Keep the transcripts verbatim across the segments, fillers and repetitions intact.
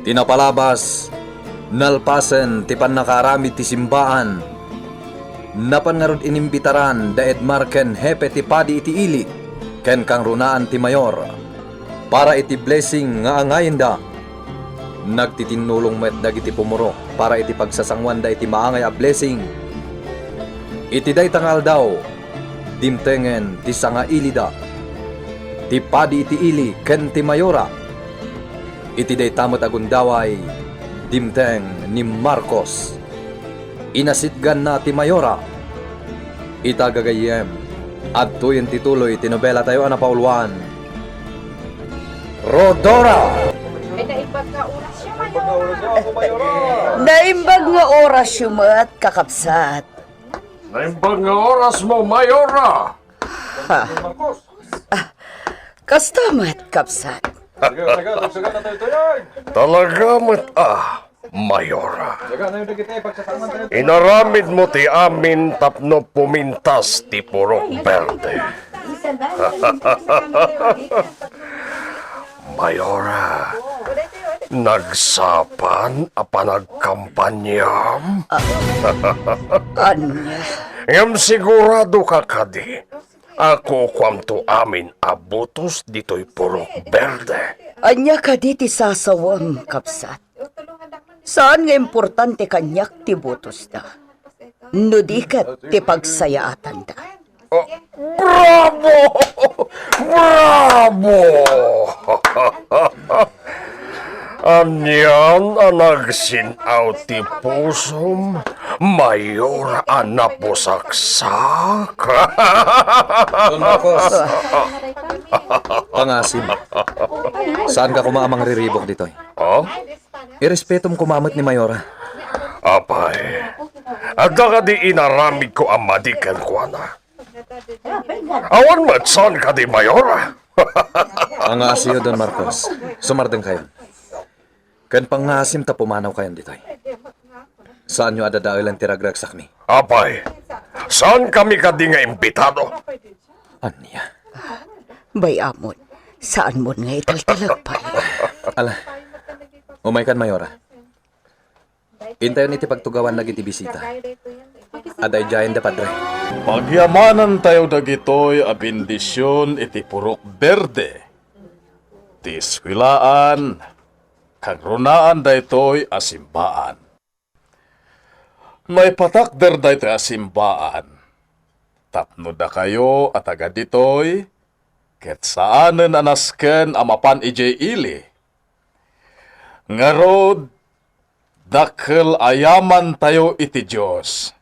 Ti napalabas, nalpasen ti pannakaaramid ti simbaan, napan ngarud inimbitaran da Edmar ken hepe ti padi iti ili ken kangrunaan ti mayor para iti blessing nga angayenda. Nagtitinnulong met dagiti pumurok para iti pagsasanguanda iti maangay a blessing. Iti dayta nga aldaw, dimtengen ti sangailida, ti padi iti ili ken ti mayora. Iti dayta met a gundaway, dimteng ni Marcos. Inasitganna ti mayora. Ita gagayyem, adtoyen ti tuloy ti nobelatayo a napauluan, Rhodora! Ay, naimbag nga orasyo, Mayora. Naimbag nga orasyo met, kakabsat. Naimbag nga orasmo, Mayora! Ha. Ah, kasta met, kabsat. Talaga met, ah, Mayora. Inaramidmo ti amin tapno pumintas ti purok berde. Mayora, nagsapaan a panagkampaniam? Ah, ania? Ngem sigurado ka kadi a kukuamto amin a botos ditoy purok berde? Ania kadi ti sasawem, kabsat? Saan nga importante kaniak ti botosda, no di ket ti pagsayaatanda. Oh, bravo! Bravo! Anian a nagsin-aw ti pusom, Mayora a napusaksak. Don Marcos. Pangasim. Saanka koma a mangriribuk ditoy? Oh? Irespetom koma met ni Mayora. Apay, adda kadi inaramidko a madi kenkuana? Awan met saan kadi, Mayora? Pangaasiyo, Don Marcos. Sumardengkayon. Ken pangasim ta pumanawkayon ditoy. Saanyo a dadaelen ti ragragsakmi. Apay, saankami kadi nga imbitado? Ania? Bay-amon, saanmon nga italtalek pay. Ala, umaykan, Mayora. Intayon iti pagtugawan dagiti bisita. Adda idiayen da, Padre. Pagyamanantayo dagitoy a bendision iti purok berde. Ti eskuelaan, kangrunaan daytoy a simbaan. Maipatakder daytoy a simbaan tapno dakayo a taga ditoy ket saanen a nasken a mapan idiay ili. Ngarud, dakkel a yamantayo iti Dios,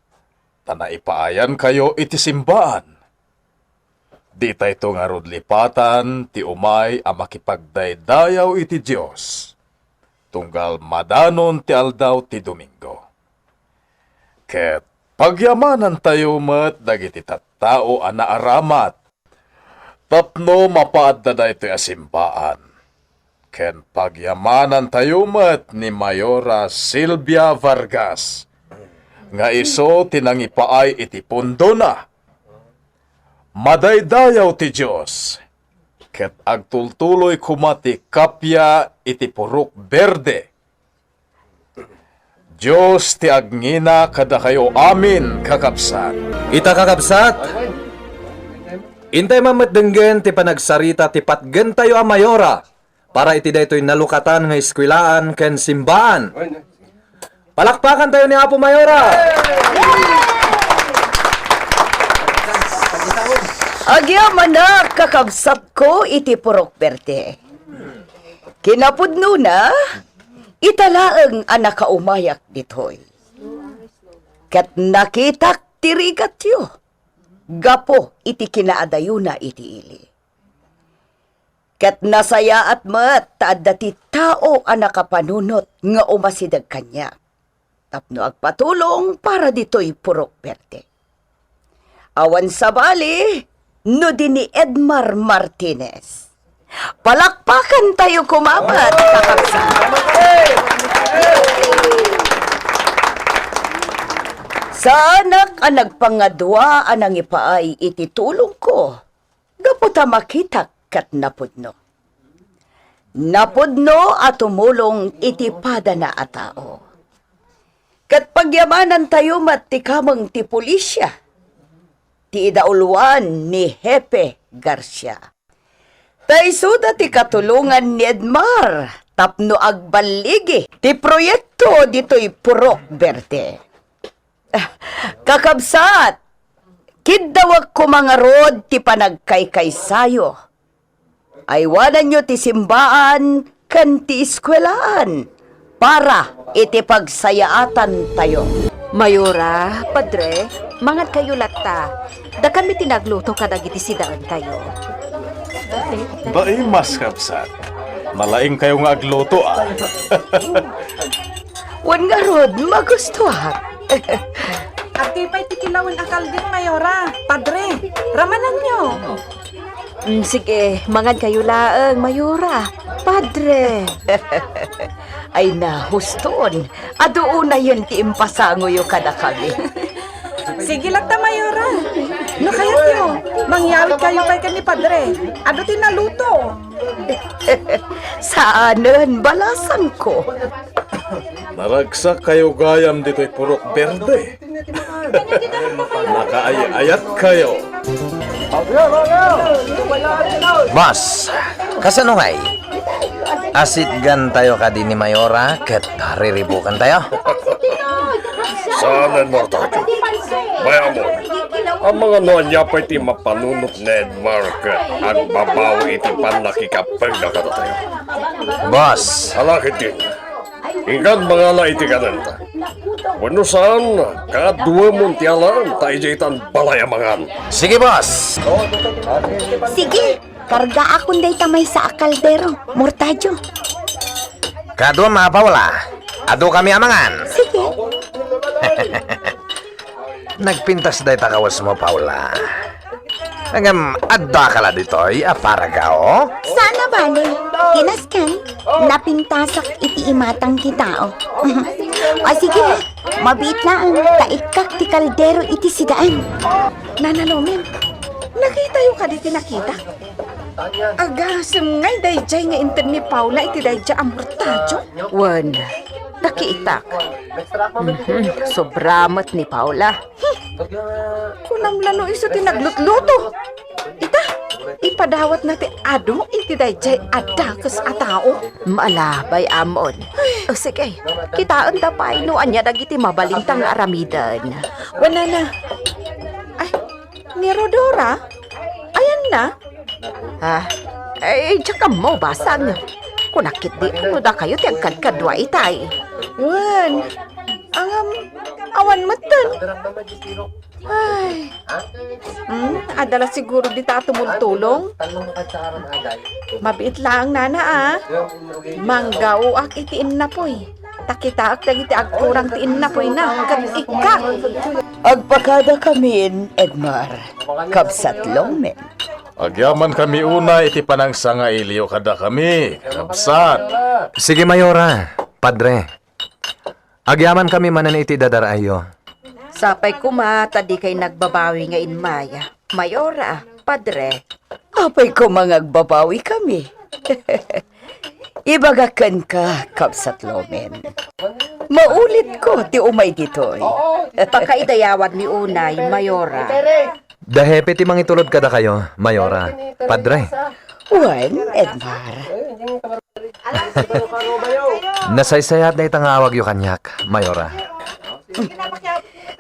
ta naipaayankayo iti simbaan. Ditayto ngarud lipatan ti umay a makipagdaydayaw iti Dios, tunggal madanon ti aldaw ti Domingo. Ket pagyamanantayo met dagiti tattao a naaramat tapno mapaadda daytoy a simbaan. Ken pagyamanantayo met ni Mayora Silvia Vargas, nga isu ti nangipaay iti pundona. Madaydayaw ti Dios, ket agtultuloy koma ti kappia iti purok berde. Dios ti agngina kadakayo amin, kakabsat. Ita, kakabsat, intay man met denggen ti panagsarita ti patgentayo a Mayora para iti daytoy nalukatan nga eskuelaan ken simbaan. Palakpakantayo ni Apo Mayora! Agyamanak, kakabsatko iti purok berde. Kinapudnona, ita laeng a nakaumayak ditoy. Ket nakitak ti rigatyo gapu iti kinaadayona iti ili. Ket nasayaat met ta adda ti tao a nakapanunot nga umasideg kaniak tapno agpatulong para ditoy purok berde. Awan sabali no di ni Edmar Martinez. Palakpakantayo koma met, kakabsat. Saanak a nagpangadua a nangipaay iti tulongko gapu ta makitak ket napudno. Napudno a tumulong iti padana a tao. Ket pagyamanantayo met ti kameng ti pulisya, ti idauloan ni Hepe Garcia. Ta isuda ti katulongan ni Edmar tapno agballigi ti proyekto ditoy Purok Verde. Kakabsat, kiddawek koma ngarud ti panagkaykaysayo. Aywananyo ti simbaan ken ti eskuelaan para iti pagsayaatantayo. Mayora, Padre, mangankayo latta. Dakami ti nagluto kadagiti sidaentayo. Baimas, kabsat. Nalaingkayo nga agluto, a. Wen ngarud, magustuak. Agkay pay ti kilawen a kalder, Mayora. Padre, ramananyo. Mm, sige, mangankayo laeng, Mayora. Padre. Ay na, huston. Adu unayen ti impasangoyo kadakami. Sige latta, Mayora. No kayatyo, mangyawidkayo pay ken ni Padre. Adu ti naluto. Saanen, balasangko. Naragsak kayo gayam ditoy Purok Berde. Nakaay-ayat kayo. Boss, kasano ngay? Asitgan tayo kadi ni Mayora ket riribukan tayo? Saan, Mortadio? Mayamon, amangan no ania pay ti mapanunot ni Edmar ket agbabawi iti pannakikappengna kadatayo. Boss. Ala ketdin. Inkan mangala iti kanenta. Wenno saan, kaduamon ti alaen ta idiay tan balay a mangan. Sige, boss. Sige, kargaakon dayta maysa a kaldero, Mortadio. Kaduam a, Paula. Adu kami a mangan. Sige. Nagpintas dayta kawesmo, Paula. Ngem, addaka la ditoy a paragao? Saan a bale. Kinaskan, napintasak iti imatang ti tao. O sige, mabiit laeng ta ikkak ti kaldero iti sidaan. Nana Lomen, nakitayo kadi ti nakitak? Agasem ngay daydiay nga inted ni Paula iti daydiay a Mortadio? Wen, nakitak. Mhm, sobra met ni Paula. Kunam la no isu ti naglutluto. Ita, ipadawatna ti adu iti daydiay a dakes a tao. Mala, bay-amon. O, sige, kitaenta pay no ania dagiti mabalinta nga aramiden. Wen, nana. Ay, ni Rodora? Ayanna? Ah, eh, diak ammo, basang. Kunak ketdi no dakayo ti agkadkadua itay. Wen, ngem, awan metten. Ay. Hmm, adda la siguro dita a tumultulong. Mabiit laeng, nana, a. Manggaoak iti innapoy. Ta kitaek dagiti agkurang ti innapoyna ket ikka. Agpakadakamin, Edmar, kabsat Lomen. Agyamankami unay iti panangsangailiyo kadakami, kabsat. Sige, Mayora, Padre. Agyamankami manen iti dadar-ayyo. Sapay koma ta dikay nagbabawi nga immay, Mayora, Padre. Apay koma nga agbabawikami. Ibagak kenka, kabsat Lomen. Maulitko ti umay ditoy. Pakaidayawanmi unay, Mayora. Da Hepe ti mangitulod kadakayo, Mayora, Padre. Wen, Edmar. Nasaysayaat dayta nga awagyo kaniak, Mayora.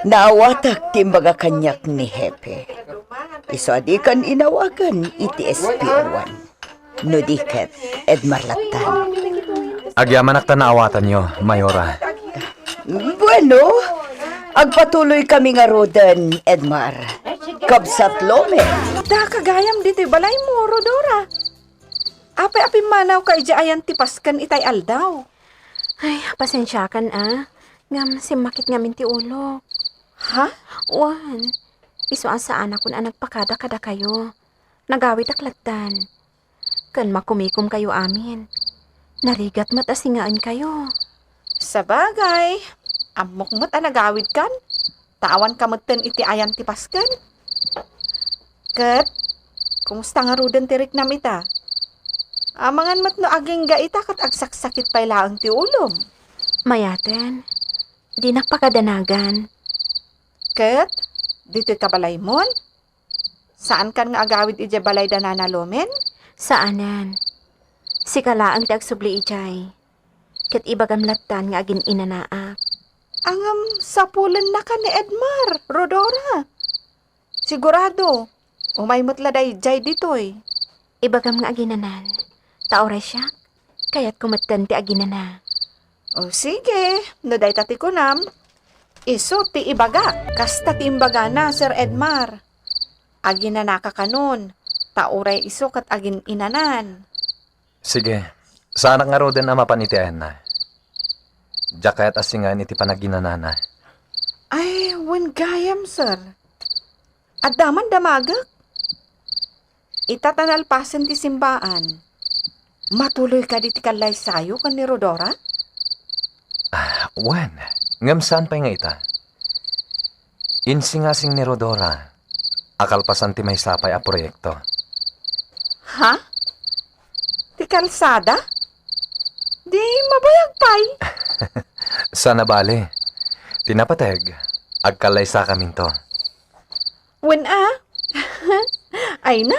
Naawatak ti imbaga kaniak ni Hepe. Isu a dikan inawagan iti S P O one. No di ket, Edmar lattan. Agyamanak ta naawatanyo, Mayora. Bueno, agpatuloykami ngaruden, Edmar. Kabsat Lomen. Daka gayam ditoy balaymo, Rodora. Apay a pimmanawka idiay ayan ti pasken itay aldaw? Ay, pasensiakan a. Ngem simmakit ngamin ti ulok. Ha? Wen, isu a saanakon a nagpakada kadakayo. Nagawidak lattan. Ken makumikomkayo amin. Narigat met a singaenkayo. Sabagay, ammok met a nagawidkan, ta awanka metten iti ayan ti pasken. Ket, kumusta ngaruden ti riknam ita? Amangan met no agingga ita ket agsaksakit pay laeng ti ulom. Mayaten, dinak pakadanagan. Ket, ditoy ka balaymon? Saankan nga agawid idiay balay da Nana Lumen? Saanen. Sika laeng ti agsubli idiay. Ket ibagam lattan nga agin-inanaak. Ngem, sapulennaka ni Edmar, Rodora. Sigurado, umay met la daydiay ditoy. Ibagam nga aginanan, ta uray siak, kayatko metten ti aginana. O sige, no dayta ti kunam, isu ti ibagak. Kasta ti imbagana, Sir Edmar. Aginanaka kanon, ta uray isu ket agin-inanan. Sige, saanak ngaruden a mapan iti ayanna. Diak kayat a singaen iti panaginanana. Ay, wen gayam, sir. Adda man damagek. Ita ta nalpasen ti simbaan. Matuloy kadi ti kallaysayo ken ni Rodora? Ah, wen. Ngem saan pay nga ita? Insingasing ni Rodora a kalpasan ti maysa pay a proyekto. Ha? Ti kalsada? Di mabayag pay? Saan a bale. Ti napateg, agkallaysakaminto. Wen a? Ay na,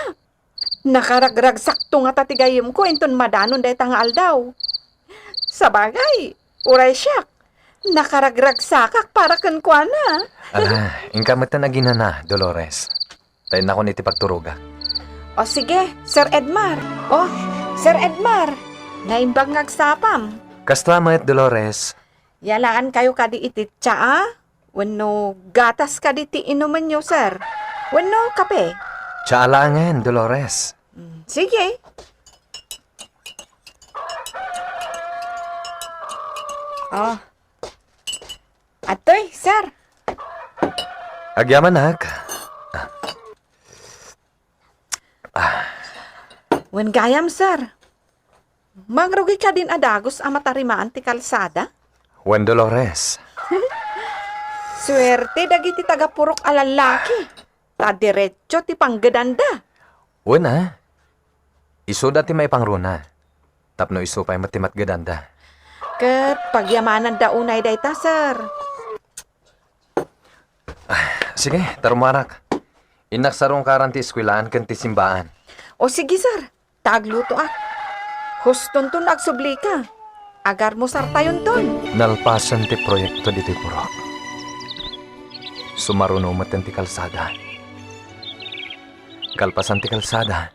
nakaragragsakto ngata ti gayyemko inton madanon dayta nga aldaw. Sabagay, uray siak, nakaragragsakak para kenkuana. Ala, inka metten aginana, Dolores. Ta innakon iti pagturogak. O sige, Sir Edmar. O, Sir Edmar, naimbag nga agsapam. Kasta met, Dolores. Yalaankayo kadi iti tsaa? Wenno gatas kadi ti inumenyo, sir? Wenno kape? Tsaa laengen, Dolores. Mm, sige. Oh. Adtoy, sir. Agyamanak. Wen gayam, sir. Mangrugi kadin a dagus a matarimaan ti kalsada? Wen, Dolores. Suerte dagiti taga-Purok a lallaki, ta diretso ti panggedanda. Wen a, isuda ti maipangruna, tapno isu pay met ti matgedanda. Ket pagyamananda unay dayta, sir. Ah, sige, ta rumarak. Innak sarungkaran ti eskuelaan ken ti simbaan. O sige, sir. Ta aglutoak. Hustonton no agsublika. Agarmusartayonton. Nalpasen ti proyekto ditoy purok. Sumaruno metten ti kalsada. Kalpasan ti kalsada,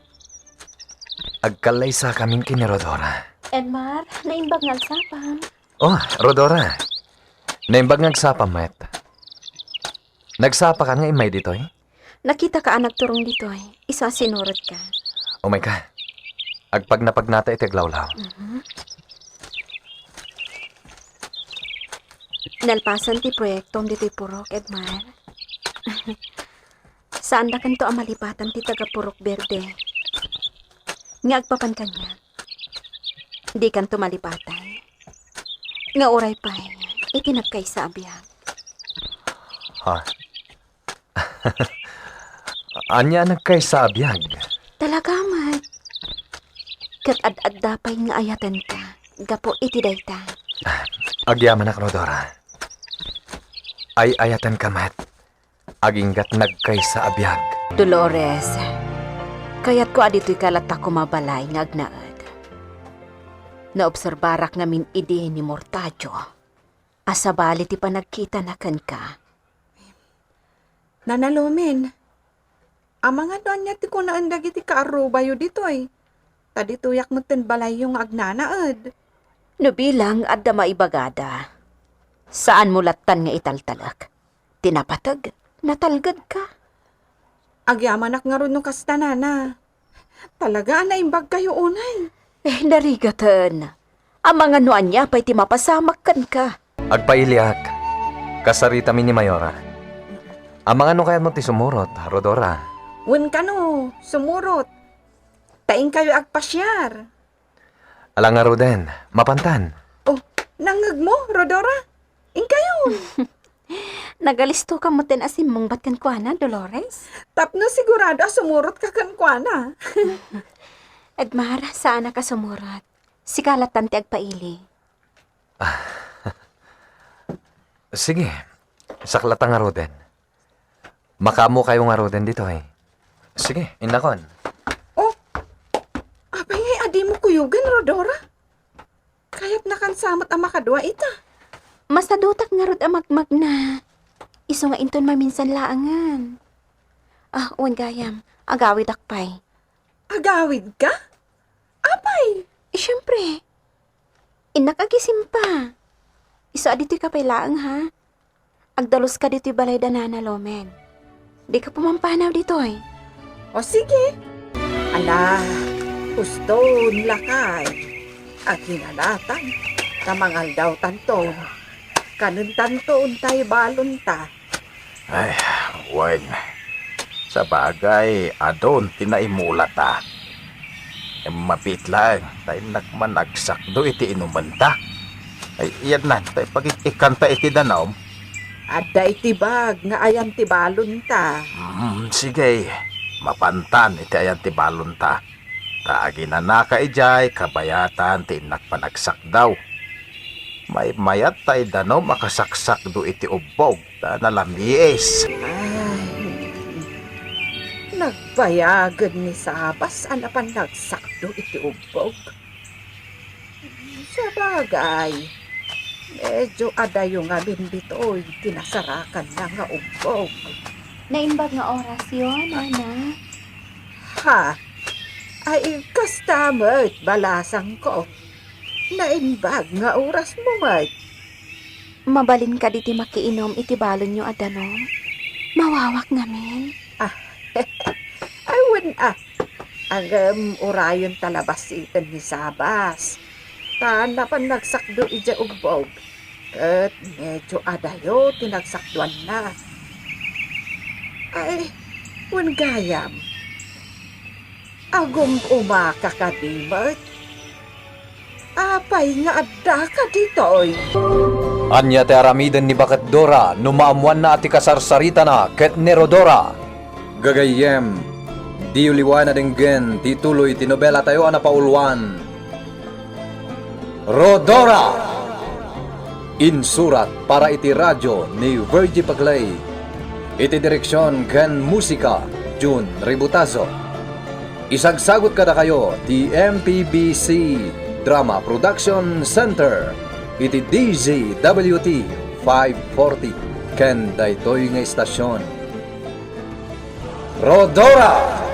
agkallaysakamin ken ni Rodora. Edmar, naimbag nga agsapam. Oh, Rodora. Naimbag nga agsapam met. Nagsapakan nga immay ditoy? Nakitaka a nagturong ditoy, isu a sinurotka. Umayka. Agpagnapagnata iti aglawlaw. Mhm. Nalpasen ti proyektom ditoy purok, Edmar. Saandakanto a malipatan ti taga-Purok Berde. Nga agpapan kaniak. Dikanto malipatan. Nga uray pay iti nagkaysa a biag. Ha? Ania a nagkaysa a biag? Talaga met. Ket ad-adda pay nga ayatenka gapu iti dayta. Agyamanak, Rodora. Ay-ayatenka met. Aginggat nagkaysa a biag. Dolores, kayatko a ditoyka latta koma balay nga agnaed. Naobserbarak ngamin idi ni Mortadio a sabali ti panagkitana kenka. Nana Lumen, amangan no ania ti kunaen dagiti kaarrubayo ditoy? Ta ditoyak metten balayyo nga agnanaed. No bilang adda maibagada, saanmo lattan nga italtalek. Ti napateg, natalgedka. Agyamanak ngarud no kasta, nana. Talaga a naimbagkayo unay. Eh, narigaten. Amangan no ania pay ti mapasamak kenka. Agpailiak. Kasaritami ni Mayora. Amangan no kayatmo ti sumurot, Rodora. Wen kano, sumurot. Ta inkayo agpasiar. Ala ngaruden, mapantan. Oh, nangngegmo, Rodora? Inkayo? Nagalisto ka metten a simmungbat kenkuana, Dolores? Tapno sigurado a sumurot ka kenkuana. Edmar, saanak a sumurot. Sika lattan ti agpaili. Sige, saklata ngaruden. Makaammokayo ngaruden ditoy. Sige, innakon. Oh, apay ngay a dimo kuyogen, Rodora? Kayatnakan sa met a makadua ita. Masadutak ngarud a magmagna. Isu nga inton maminsan laengen. Ah, wen gayam, agawidak pay. Agawidka? Apay? Eh, siempre. Innak agisimpa. Isu a ditoy ka pay laeng, ha? Agdaluska ditoy balay da Nana Lomen. Dika pumampanaw ditoy. O sige. Ala, uston lakay. Aginanatan, ta mangaldawtanton. Kanentanton tay balonta. Ay, wen. Sabagay, adun ti naimulata. Mabiit laeng, ta innak man agsakdo iti inumenta. Ay, iyannan, ta ipagik-ikkanta iti danum. Adda iti bag nga ayan ti balonta. Mm, sige, mapantan iti ayan ti balonta. Ta aginanaka idiay kabayatan ti innak panagsakdaw. Maymayat tay danum a kasaksakdo iti ubbog ta nalamiis. Ay, nagbayagen ni Sabas a napan nagsakdo iti ubbog. Sabagay, medyo adayo ngamin ditoy ti nasarakanna nga ubbog. Naimbag nga orasyo, Nana. Ha? Ay, kasta met, balasangko. Naimbag nga orasmo met. Mabalin kadi ti makiinum iti balonyo a danum? Mawawak ngamin. Ah, ay, wen a. Ngem urayonta la basiten ni Sabas. Ta napan nagsakdo idiay ubbog. Ket medyo adayo ti nagsakduanna. Ay, wen gayam. Agum-umaka kadi met? Apay nga addaka ditoy? Ania ti aramiden ni Baket Dora no maammoanna a ti kasarsaritana ket ni Rodora? Gagayyem, diyo liwa nadenggen ti ituloy ti nobelatayo a napauluan, Rodora! Insurat para iti radio ni Virgie Paclay. Iti direksion ken musika, Jun Ributazo. Isagsagut kadakayo ti M P B C Drama Production Center iti D Z W T five forty ken daytoy nga istasion. Rodora!